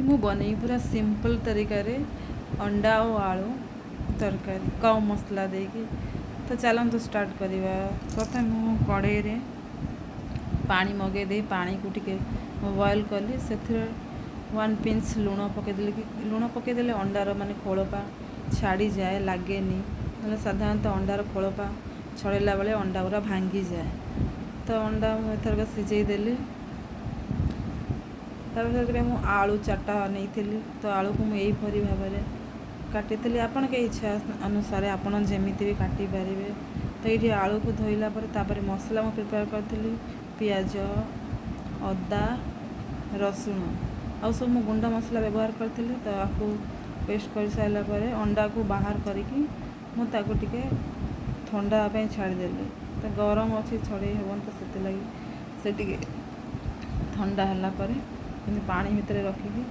ମୁଁ ବନେଇବି ପୁରା ସିମ୍ପଲ୍ ତରିକାରେ ଅଣ୍ଡା ଆଉ ଆଳୁ ତରକାରୀ କମ୍ ମସଲା ଦେଇକି। ତ ଚାଲନ୍ତୁ ଷ୍ଟାର୍ଟ କରିବା। ପ୍ରଥମେ ମୁଁ କଡ଼େଇରେ ପାଣି ମଗାଇ ଦେଇ ପାଣିକୁ ଟିକେ ବଏଲ୍ କଲି। ସେଥିରେ 1 ପିଞ୍ଚ ଲୁଣ ପକାଇଦେଲି କି ଲୁଣ ପକାଇଦେଲେ ଅଣ୍ଡାର ମାନେ ଖୋଳପା ଛାଡ଼ିଯାଏ, ଲାଗେନି। ନହେଲେ ସାଧାରଣତଃ ଅଣ୍ଡାର ଖୋଳପା ଛଡ଼େଇଲା ବେଳେ ଅଣ୍ଡା ଗୁଡ଼ା ଭାଙ୍ଗିଯାଏ। ତ ଅଣ୍ଡା ମୁଁ ଏଥରକ ସିଝେଇ ଦେଲି। ତାପରେ ସେଥିପାଇଁ ମୁଁ ଆଳୁ 4ଟା ନେଇଥିଲି। ତ ଆଳୁକୁ ମୁଁ ଏହିପରି ଭାବରେ କାଟିଥିଲି। ଆପଣଙ୍କ ଇଚ୍ଛା ଅନୁସାରେ ଆପଣ ଯେମିତି ବି କାଟିପାରିବେ। ତ ଏଇଠି ଆଳୁକୁ ଧୋଇଲା ପରେ ତାପରେ ମସଲା ମୁଁ ପ୍ରିପେୟାର କରିଥିଲି। ପିଆଜ, ଅଦା, ରସୁଣ ଆଉ ସବୁ ମୁଁ ଗୁଣ୍ଡ ମସଲା ବ୍ୟବହାର କରିଥିଲି। ତ ଆକୁ ପେଷ୍ଟ କରିସାରିଲା ପରେ ଅଣ୍ଡାକୁ ବାହାର କରିକି ମୁଁ ତାକୁ ଟିକେ ଥଣ୍ଡା ହେବା ପାଇଁ ଛାଡ଼ିଦେଲି। ତ ଗରମ ଅଛି, ଛଡ଼େଇ ହେବନି, ତ ସେଥିଲାଗି ସେ ଟିକେ ଥଣ୍ଡା ହେଲା ପରେ ଏମିତି ପାଣି ଭିତରେ ରଖିକି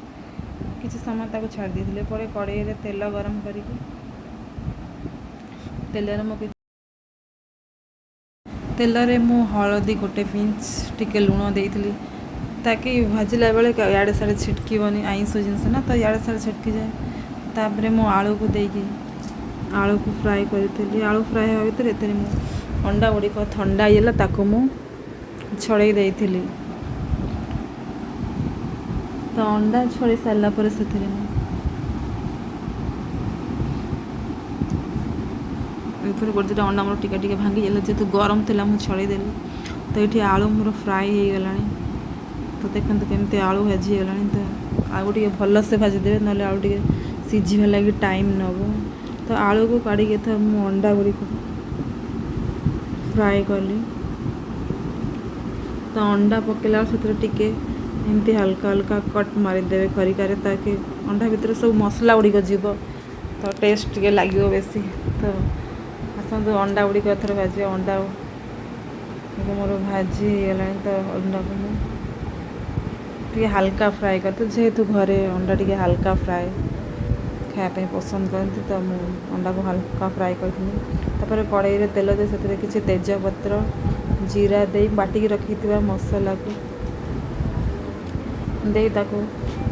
କିଛି ସମୟ ତାକୁ ଛାଡ଼ି ଦେଇଥିଲି। ପରେ କଡ଼େଇରେ ତେଲ ଗରମ କରିକି ତେଲରେ ମୁଁ ହଳଦୀ ଗୋଟେ ପିଞ୍ଚ, ଟିକେ ଲୁଣ ଦେଇଥିଲି, ତାକି ଭାଜିଲା ବେଳେ ଇଆଡ଼େ ସିଆଡ଼େ ଛିଟକିବନି। ଆଇଁଷ ଜିନିଷ ନା, ତ ଇଆଡ଼େ ସିଆଡ଼େ ଛିଟକିଯାଏ। ତାପରେ ମୁଁ ଆଳୁକୁ ଦେଇକି ଆଳୁକୁ ଫ୍ରାଏ କରିଥିଲି। ଆଳୁ ଫ୍ରାଏ ହେବା ଭିତରେ ଏଥିରେ ମୁଁ ଅଣ୍ଡା ଗୁଡ଼ିକ ଥଣ୍ଡା ହେଇଗଲା, ତାକୁ ମୁଁ ଛଡ଼େଇ ଦେଇଥିଲି। ତ ଅଣ୍ଡା ଛଡ଼େଇ ସାରିଲା ପରେ ସେଥିରେ ମୁଁ ଏଥିରେ ଗୋଟେ ଦୁଇଟା ଅଣ୍ଡା ମୋର ଟିକେ ଟିକେ ଭାଙ୍ଗିଯାଇଥିଲା, ଯେହେତୁ ଗରମ ଥିଲା ମୁଁ ଛଡ଼େଇ ଦେଲି। ତ ଏଇଠି ଆଳୁ ମୋର ଫ୍ରାଏ ହେଇଗଲାଣି। ତ ଦେଖନ୍ତୁ କେମିତି ଆଳୁ ଭାଜି ହେଇଗଲାଣି। ତ ଆଳୁ ଟିକେ ଭଲସେ ଭାଜିଦେବେ, ନହେଲେ ଆଳୁ ଟିକେ ସିଝିବା ଲାଗି ଟାଇମ୍ ନେବ। ତ ଆଳୁକୁ କାଢ଼ିକି ଏଥର ମୁଁ ଅଣ୍ଡା ଗୁଡ଼ିକୁ ଫ୍ରାଏ କଲି। ତ ଅଣ୍ଡା ପକାଇଲା ବେଳେ ସେଥିରେ ଟିକେ ଏମିତି ହାଲକା ହାଲକା କଟ୍ ମାରିଦେବେ ଖରିକାରେ, ତାକି ଅଣ୍ଡା ଭିତରେ ସବୁ ମସଲା ଗୁଡ଼ିକ ଯିବ, ତ ଟେଷ୍ଟ ଟିକେ ଲାଗିବ ବେଶୀ। ତ ଆସନ୍ତୁ ଅଣ୍ଡା ଗୁଡ଼ିକ ଏଥର ଭାଜିବା। ଅଣ୍ଡା ମୋର ଭାଜି ହେଇଗଲାଣି। ତ ଅଣ୍ଡାକୁ ମୁଁ ଟିକେ ହାଲକା ଫ୍ରାଏ କରିଥିଲି, ଯେହେତୁ ଘରେ ଅଣ୍ଡା ଟିକେ ହାଲକା ଫ୍ରାଏ ଖାଇବା ପାଇଁ ପସନ୍ଦ କରନ୍ତି, ତ ମୁଁ ଅଣ୍ଡାକୁ ହାଲକା ଫ୍ରାଏ କରିଥିଲି। ତାପରେ କଡ଼େଇରେ ତେଲ ଦେଇ ସେଥିରେ କିଛି ତେଜପତ୍ର, ଜିରା ଦେଇ ବାଟିକି ରଖିଥିବା ମସଲାକୁ ଦେଇ ତାକୁ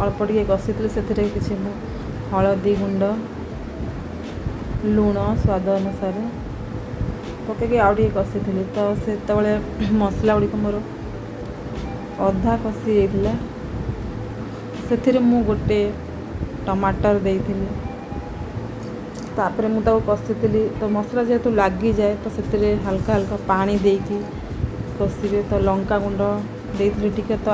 ଅଳ୍ପ ଟିକେ କଷିଥିଲି। ସେଥିରେ କିଛି ମୁଁ ହଳଦୀ ଗୁଣ୍ଡ, ଲୁଣ ସ୍ୱାଦ ଅନୁସାରେ ପକାଇକି ଆଉ ଟିକେ କଷିଥିଲି। ତ ସେତେବେଳେ ମସଲା ଗୁଡ଼ିକ ମୋର ଅଧା କଷି ଯାଇଥିଲା। ସେଥିରେ ମୁଁ ଗୋଟେ ଟମାଟର ଦେଇଥିଲି। ତାପରେ ମୁଁ ତାକୁ କଷିଥିଲି। ତ ମସଲା ଯେହେତୁ ଲାଗିଯାଏ, ତ ସେଥିରେ ହାଲକା ହାଲକା ପାଣି ଦେଇକି କଷିବେ। ତ ଲଙ୍କା ଗୁଣ୍ଡ ଦେଇଥିଲି ଟିକେ, ତ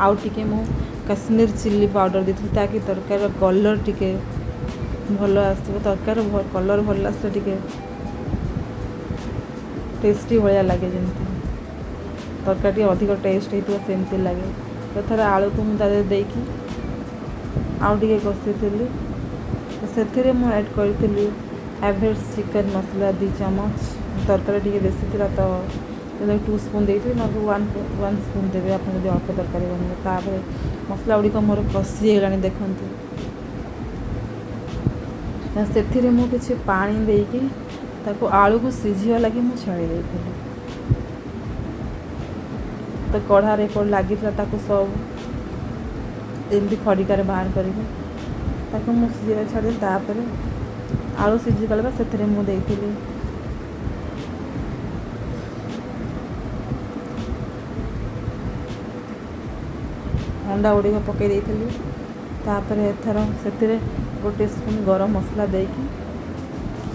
ଆଉ ଟିକେ ମୁଁ କାଶ୍ମୀର ଚିଲ୍ଲି ପାଉଡ଼ର ଦେଇଥିଲି, ତାକି ତରକାରୀର କଲର୍ ଟିକେ ଭଲ ଆସିବ। ତରକାରୀର କଲର୍ ଭଲ ଆସିଲେ ଟିକେ ଟେଷ୍ଟି ଭଳିଆ ଲାଗେ, ଯେମିତି ତରକାରୀ ଟିକେ ଅଧିକ ଟେଷ୍ଟ ହେଇଥିବ ସେମିତି ଲାଗେ। ତ ଥରେ ଆଳୁକୁ ମୁଁ ତା ଦେହରେ ଦେଇକି ଆଉ ଟିକେ କଷିଥିଲି। ତ ସେଥିରେ ମୁଁ ଆଡ଼୍ କରିଥିଲି ଏଭରେଷ୍ଟ ଚିକେନ୍ ମସଲା 2 ଚାମଚ। ତରକାରୀ ଟିକେ ବେଶୀ ଥିଲା, ତ 2 ସ୍ପୁନ୍ ଦେଇଥିଲି, ନହେଲେ 1 ସ୍ପୁନ୍ ଦେବେ ଆପଣ ଯଦି ଅଳ୍ପ ତରକାରୀ ବନେଇବେ। ତାପରେ ମସଲା ଗୁଡ଼ିକ ମୋର କଷି ହେଇଗଲାଣି ଦେଖନ୍ତୁ। ତ ସେଥିରେ ମୁଁ କିଛି ପାଣି ଦେଇକି ତାକୁ ଆଳୁକୁ ସିଝିବା ଲାଗି ମୁଁ ଛାଡ଼ି ଦେଇଥିଲି। ତ କଢ଼ାରେ କ'ଣ ଲାଗିଥିଲା, ତାକୁ ସବୁ ଏମିତି ଖଡ଼ିକାରେ ବାହାର କରିକି ତାକୁ ମୁଁ ସିଝେଇବା ଛାଡ଼ିଦେଲି। ତାପରେ ଆଳୁ ସିଝିଗଲା ପରେ ସେଥିରେ ମୁଁ ଦେଇଥିଲି ଅଣ୍ଡା ଗୁଡ଼ିକ ପକାଇ ଦେଇଥିଲି। ତାପରେ ଏଥର ସେଥିରେ ଗୋଟେ ସ୍ପୁନ୍ ଗରମ ମସଲା ଦେଇକି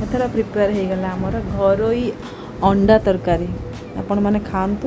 ଏଥର ପ୍ରିପେୟାର ହେଇଗଲା ଆମର ଘରୋଇ ଅଣ୍ଡା ତରକାରୀ। ଆପଣମାନେ ଖାଆନ୍ତୁ।